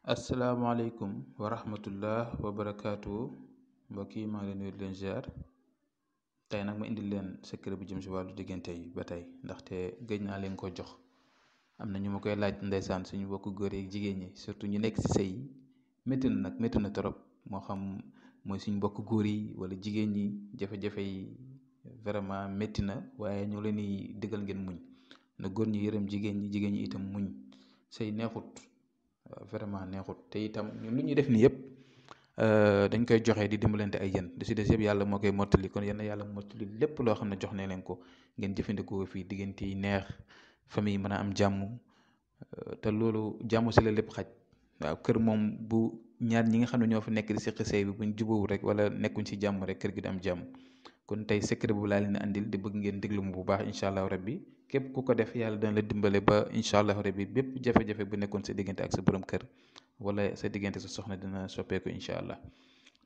asalaamaaleykum wa rahmatullah wa barakaatu mbokk yi maa ngi leen nuyu di leen ziar tey nag ma indil leen secret bu jëm si wàllu diggante yi ba tey ndaxte gëj naa leen ko jox am na ñu ma koy laaj ndeysaan suñu bokk góor yi jigéen ñi surtout ñu nekk si sëy yi métti na nag métti na trop moo xam mooy suñu bokk góor yi wala jigéen ñi jafe-jafe yi vraiment métti na waaye ñu leen di digal ngeen muñ na góor ñi yërëm jigéen ñi itam muñ sëy neexut. Vraiment neexut te itam ñun lu ñuy def nii yëpp dañ koy joxe di dimbalante ay yéen di si des yëpp yàlla moo koy mottali kon yéen yàlla mottali lépp loo xam ne jox ne leen ko ngeen jëfandikoo fii diggante yi neex famille mën a am jàmm te loolu jàmm si la lépp xaj waaw kër moom bu ñaar ñi nga xam ne ñoo fi nekk di seq sëy bi buñ jubóowu rek wala nekkuñ si jàmm rek kër gi du am jàmm kon tey secret bu laa leen andil di bëgg ngeen déglu mu bu baax incha allah rabbi képp ku ko def yàlla dana la dimbale ba incha allah rabbi bépp jafe-jafe bu nekkoon sa diggante ak sa borom kër wala sa diggante sa soxna dina soppeeku incha allah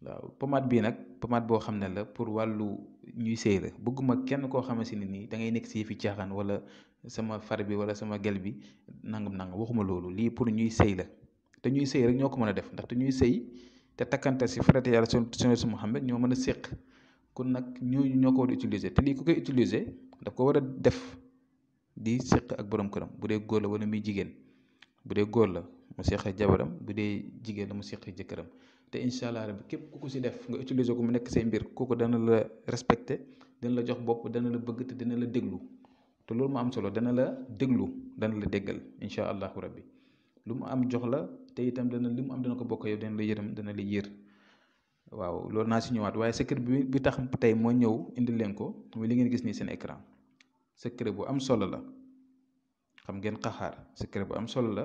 waaw pommade bii nag pommade boo xam ne la pour wàllu ñuy sëy la bëgguma kenn koo xamante ne nii da ngay nekk si yëfi caaxaan wala sama far bi wala sama gel bi nangam waxuma loolu lii pour ñuy sëy la te ñuy sëy rek ñoo ko mën a def ndaxte ñuy sëy te takkante si farata yàlla sunna Muhammad ñoo mën a séq kon nag ñooñu ñoo ko war a utiliser te lii ku koy utiliser daf ko war a def di séq ak borom këram bu dee góor la wala muy jigéen bu dee góor la mu séq ak jabaram bu dee jigéen la mu séq ak jëkkëram te incha allah rabbi képp ku ko si def nga utiliser ko mu nekk say mbir kooku dana la respecté dana la jox bopp dana la bëgg te dana la déglu te loolu mu am solo dana la déglu dana la déggal incha allahu rabbi lu mu am jox la te itam li mu am dana ko bokk yow dana la yërëm dana la yër waaw loolu naa si ñëwaat waaye secret bi tax tey moo ñëw indil leen ko muy li ngeen gis nii seen écran secret bu am solo la xam ngeen xaxaar secret bu am solo la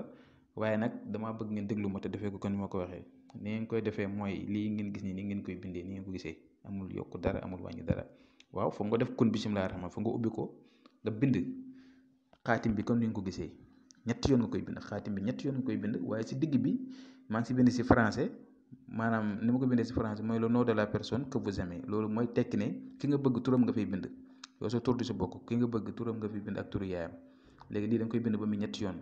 waaye nag damaa bëgg ngeen déglu ma te defee ko kon ni ma ko waxee ni ngeen koy defee mooy lii ngeen gis nii ni ngeen koy bindee ni ngeen ko gisee amul yokk dara amul wàññi dara waaw foog nga def kun bisimilah rahmaan foog nga ubbi ko nga bind xaatim bi comme ni nga ko gisee ñetti yoon nga koy bind xaatim bi ñetti yoon nga koy bind waaye si digg bi maa ngi si bind si français maanaam ni ma ko bindee si français mooy le nom de la personne que vous aimez loolu mooy tekki ne ki nga bëgg turam nga fay bind yow sa tur du si bokk ki nga bëgg turam nga fay bind ak turu yaayam léegi lii da nga koy bind ba mu ñetti yoon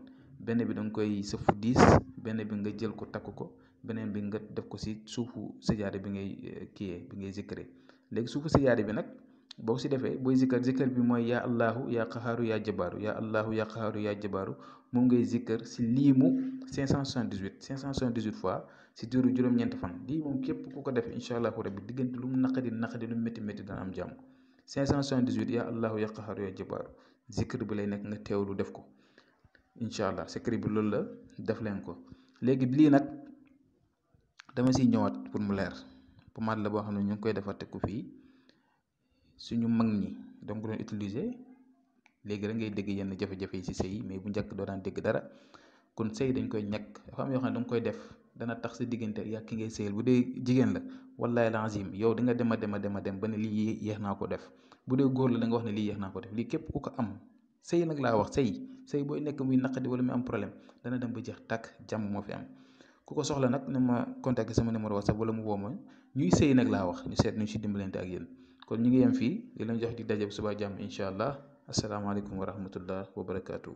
benn bi da nga koy sëf fu 10 benn bi nga jël ko takk ko beneen bi nga def ko si suufu sajaada bi ngay kiyee bi ngay zikkare léegi suufu sajaada bi nag boo si defee booy zikkar bi mooy yaa allahu yaa qaxaaru yaa jabaaru yaa allahu yaa qaxaaru yaa jabaaru moom ngay zikkar si liimu 578 fois si diiru juróom-ñeent fan lii moom képp ku ko def incha allahu rabbi diggante lu mu naqadi lu mu métti dana am jàmm 578 yaa allahu yaa qaxaaru yaa jabaaru zikkar bi lay nekk nga teewlu def ko incha allah secret bi loolu la def leen ko léegi lii nag dama siy ñëwaat pour mu leer pommade la boo xam ne ñu ngi koy defar teg ko fii suñu mag ñi donc doon utiliser léegi da ngay dégg yenn jafe-jafe yi si sëy mais bu njëkk doo daan dégg dara kon sëy dañ koy ñàkk dafa am yoo xam ne da nga koy def dana tax sa diggante yaa ki ngay sëyal bu dee jigéen la wallahi lazim yow di nga dem a dem ba ne lii yéex naa ko def bu dee góor la da nga wax ne lii yéex naa ko def lii képp ku ko am sëy nag laa wax sëy booy nekk muy naqadi wala muy am problème dana dem ba jeex tàkk jàmm moo fi am ku ko soxla nag na ma contacter sama numéro WhatsApp wala mu woo ma ñuy sëy nag laa wax ñu seet ñu si dimbalante ak yéen kon ñu ngi yem fii di leen jox di daje bu subaa jàmm incha allah asalaamaaleykum wa rahmatullah wa barakaatu.